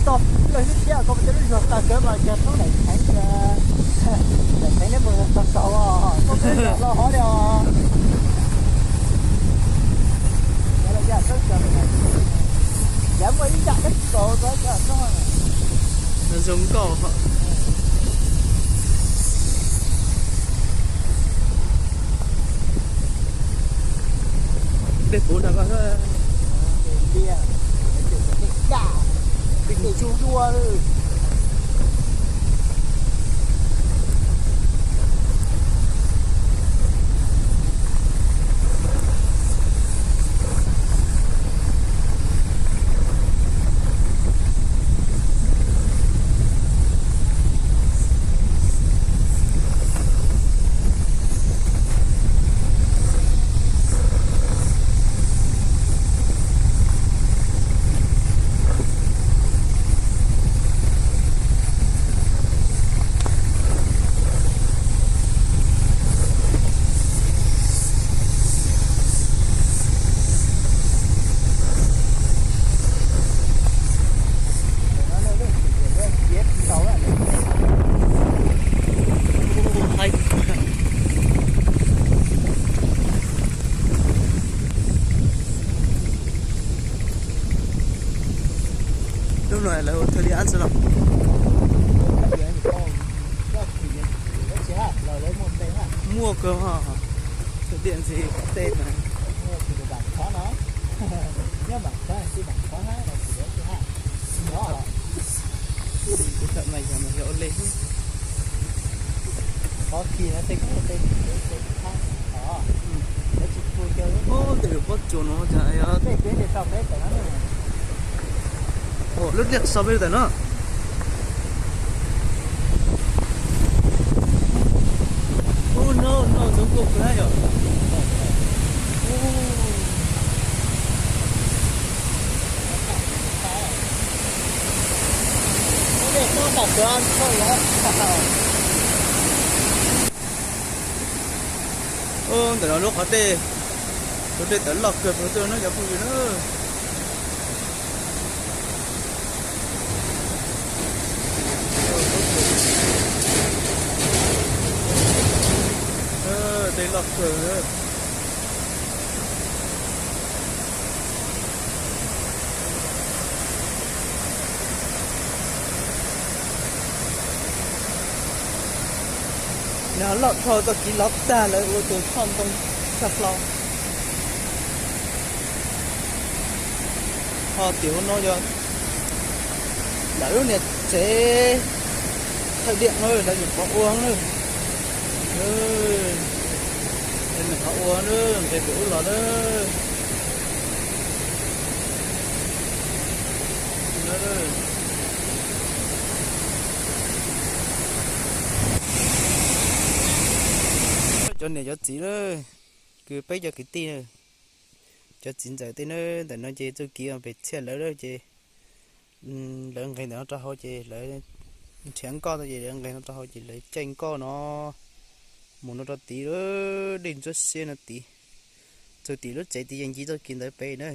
Lawv hlwb siab koj mus coj lub zuag tag kawg mas cog thoob daim theev, daim theev neb mus txog saud os, muaj peb zos hlo hov li os. Yav muaj ib zaj kab tsis tau txog cov txog. Zoo nkauj. Dej puv nrog koj, pij ntsuab. Lub no lawv ua thawj li ab xwb los? Muaj kawg, thawj li ntxiv tej mas. Kuv tham mas yog mas yog ua li. Ub, tej lub pob tsuas no cas, lub niag so peb tawm no. Ub, no no zoo nkauj kawg yom. Ub, ntawm no lub qhov dej, tus dej tawm loj kawg pem tuaj no cov phooj ywg na. Dej loj kawg. Nws loj dhau txoj kev lov tag lawv ua tus txoj ntoo tshaj plaws. Ho tim hauv no yog lawv lub niag tsev thawj diam no lawv nyuam qhuav ua na. Lawv nyuam qhuav ua na, nqis pem ub los na. Cov niam cov txiv na, kwv peb cov kwv tij na, cov txiv ntxawm tej na, ntawm no ces txuj kev pem txhiaj lawv lawm ces lawv nqis ntawm no rau hauv ces lawv nrhiav nkoj tau ces lawv nqis no rau hauv ces lawv caij nkoj no mus no rau tid, dej ntsuab xiab no tid. Txog tim lub tsev tid yeej nce txoj kev ntawd pem na.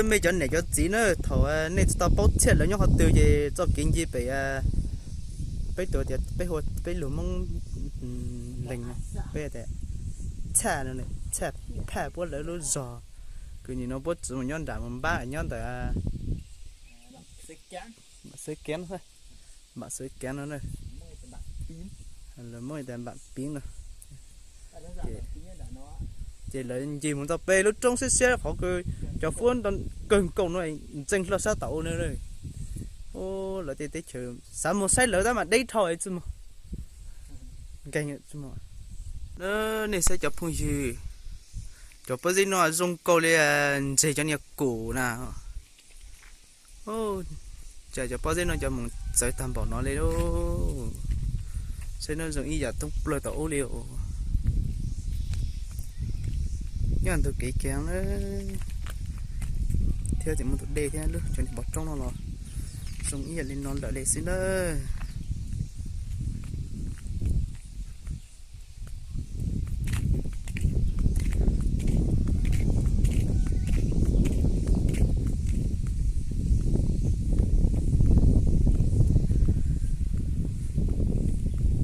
Mej cov niam cov txiv na, thaum nej tsis tau paub txhiaj lawv nyob qhov twg ces txoj kev nce pem, peb tus tias peb hu, peb lus Hmoob leeg, peb tias txhaj, txhaj phaj puab lawv lub zog, kws nim no puab tsis mus nyob nram mus npab nyob ntawm Xwv Kev, Mam Xwv Kev no, lawv muab tas Npam Piv no. Ces lawv nce mus txog pem lub roob siab siab qhov kws cov fuab kawg nkaus no ntxeeg hlo sab tom ub na. Lawv tej teb chaws xav mus saib lawv tab mas deb dhau txwj mog. Nkeeg txwj mog. Nej saib cov phooj ywg, cov pob zeb no zoo nkaus li ntseg cov niag kum na. Cas cov pob zeb no cov mus txawv tag npaum no li lauj. Saib no zoo ib yam thoob plaws tom ub li os. Nyob ntug kev kiag na, thiab tseem muaj tus dej thiab lub cov niag pov roob no los zoo ib yam li no lawm li xwb nawb.